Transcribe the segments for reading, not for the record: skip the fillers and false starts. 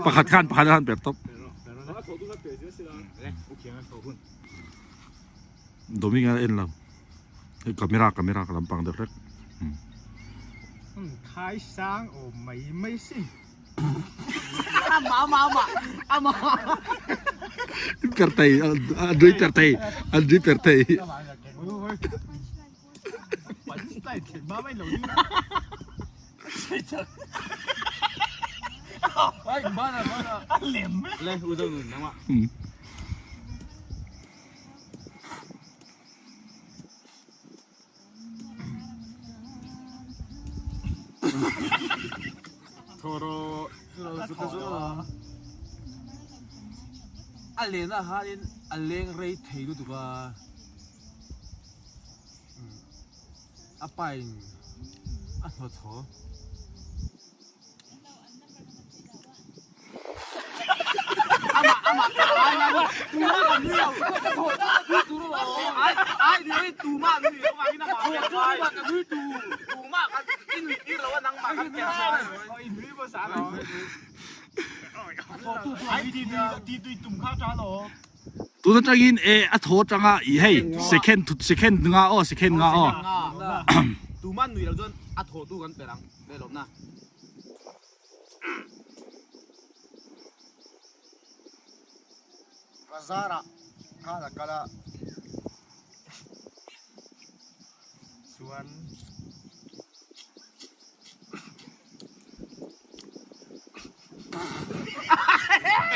Pakhat khan pakhat khan per tawp. Domi nga en lo. Camera camera ka lampang deuh hlek. Khai sang awm mai mai si. Per thei an nui per thei an nui per thei. A len ah hianin a leng rei thei lutuk a. A pain a hnawt haw. Tun atangin e a thaw atanga i hei second second nga aw second nga aw. Tuman nui lo chuan a thaw tu kan per ang lelawmna. Bazar ah khan a kal a chuan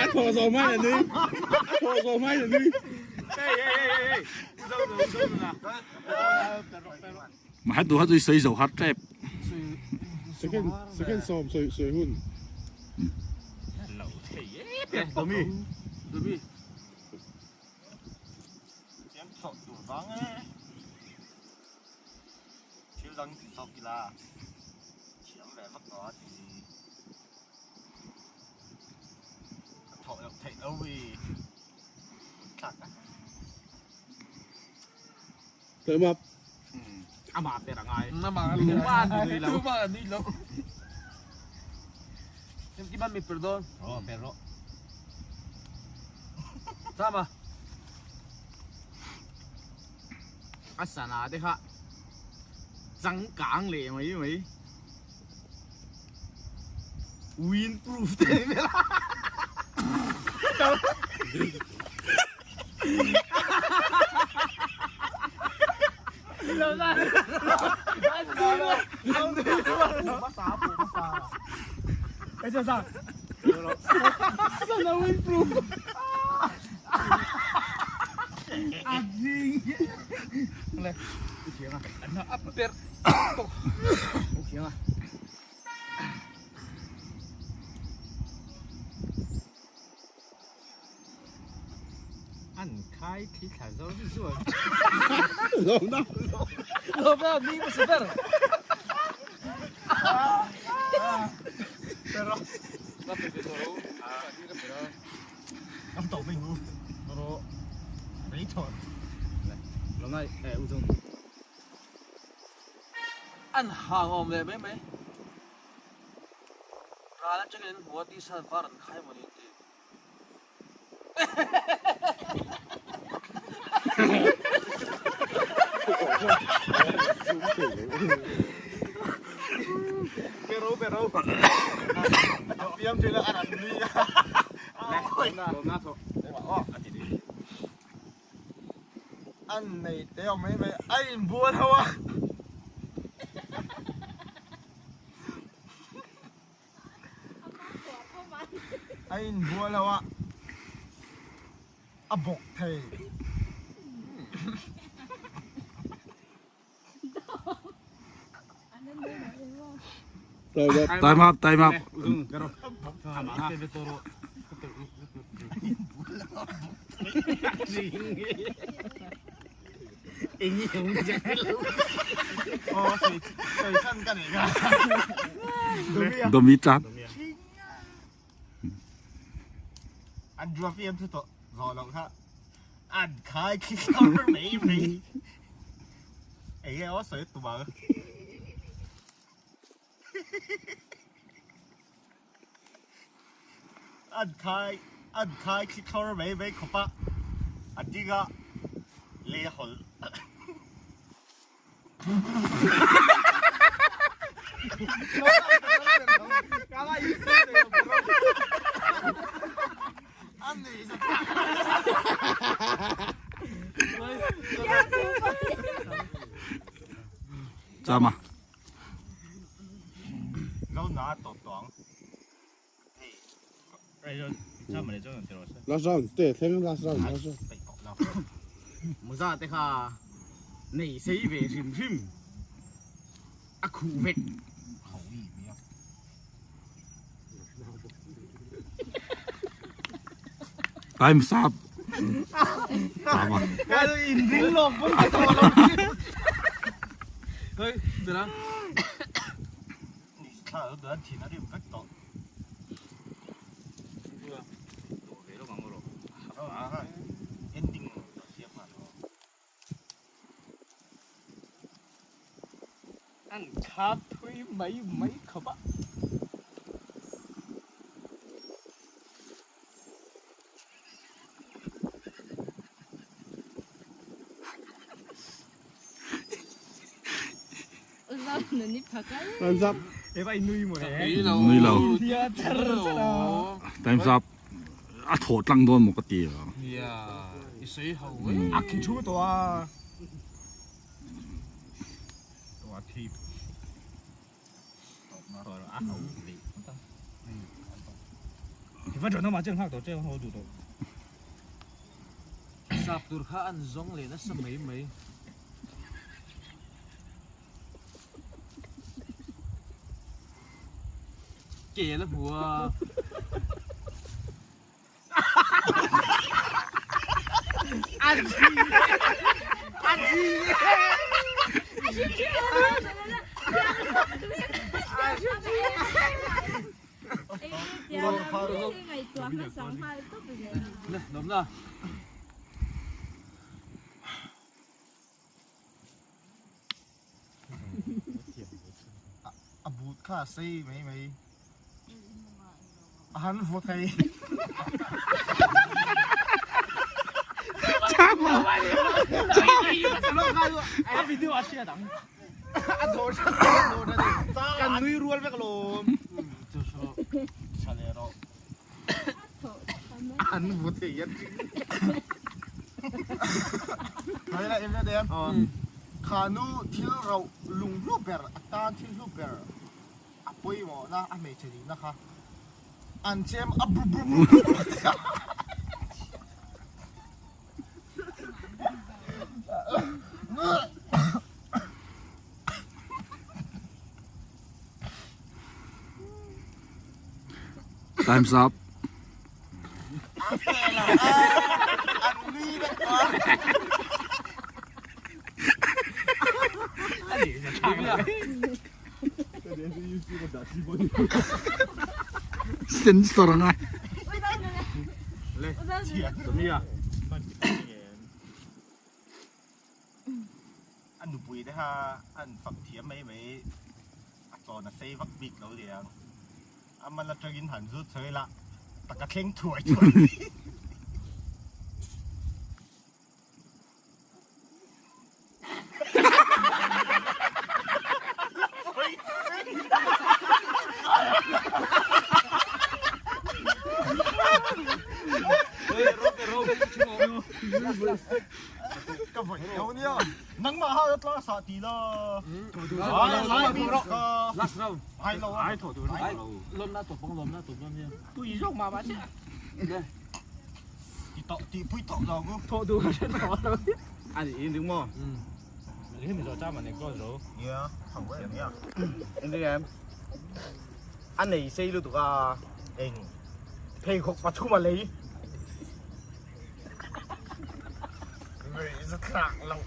A thaw zawh hma in a nui a thaw zawh hma in a nui. Mahse duha chu i sawi zo har tep. Second second sawm sawi sawi hun. Lo thei e Domi Domi Chiang thawh tur vang e. Thil dang ti zawk ila thiam ve vak lo a ti. Ka thawh loh theih lo i thlak a. Time up. Amah ber a ngai. Amah a nui lo. Tumah a nui lo. Kimkima mi per dawn. Oh, per rawh. Tama. A sana te kha changkang leh mai mai. Wind proof te vel a. An khai thli thla zo zui. Lawmna. Lawmna ni hmasa ber. Am tawh mai hu. Ro. Rei thaw. Lawmna eh u zawng. An hang awm leh mai mai. Ral atangin an hmu a t-shirt var an khai maw ni an ti. Pero pero. Fiam thil a an nui a. An nei te awm mai mai a inbual ho a. A inbual ho a, a bawk thei. Time up, time up. Domi chan. An drop em thu tawh zawh loh kha an khai khi thar mai mai enge aw sawi tum ang. An khai an khai thli thlawr mai mai khawp a, a ding a lei a hawlh. Chama. Last round te thleng last round last round. Muza te kha nei sei ve hrim hrim a khuh vek. Time's up. Chama. Hey, tira. An kha thui mai mai khawp a. Time's up. Nui lo. Time's up. A thaw tlang dawn maw ka ti a. A khi thu tawh a. Tawh a thip. Tawh a ho leh. Sap tur kha an zawng leh nasa mai mai. Ke la hmu a. A but kha a sei mai mai a han vaw thei. Kan nui rual vek alawm. An vaw thei a ti. Hei la em em. Kha nu thil rauh lung hlu ber a tan thil hlu ber a pawimawhna a hmeichhe nihna kha an chem a bru bru bru bru a tia. Time's up. Sensor a ngai. A nupui te kha an fak thiam mai mai a chawn a sei vak bik lo liang. A man atangin han zut chho ila taka thleng thuai thuai. Ka vawi lo nia. Nangmah ha tla sa ti la. Last round. Ai lo. Ai thaw tur Ai lawm na tawp ang lawm na tawp dawn nia. Tui zawk mah mah chiah. Ti tawh ti pui tawh lo ku. Thawh duh ka hre tawh lo. A ni in ding maw? Nia, hau em nia. In ding em? A nei sei lutuk a. Eng. Pheikhawk pathum a lei. Ngei za thlak lo.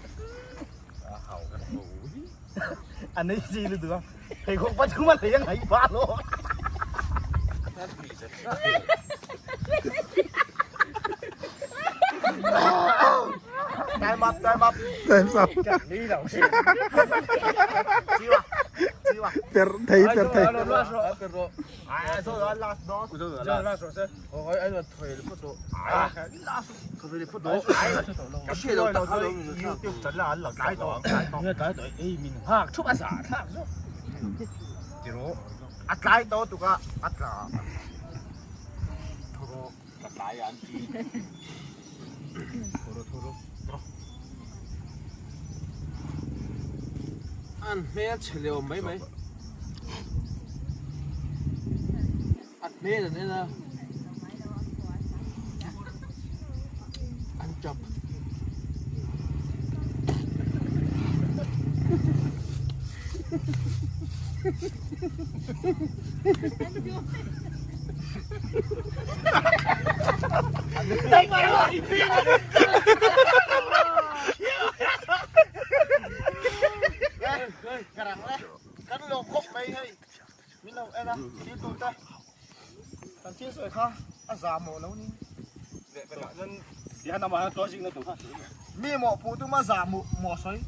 A hau. A nei sei lutuk a. Pheikhawk pathum a lei a ngaih pah lo. Time up, time up. Time's up. Chẳng đi đâu. Chiêu à? Per thei per thei. A tlai to tuka a tla. An hmel chhe leh awm mai mai. An hmel an en a. An tap. Kan lawm khawp mai hei min lo en a thil tur te kan thil sawi kha a za mawh lo ni mi mawhpuh tuma za mawh sawi.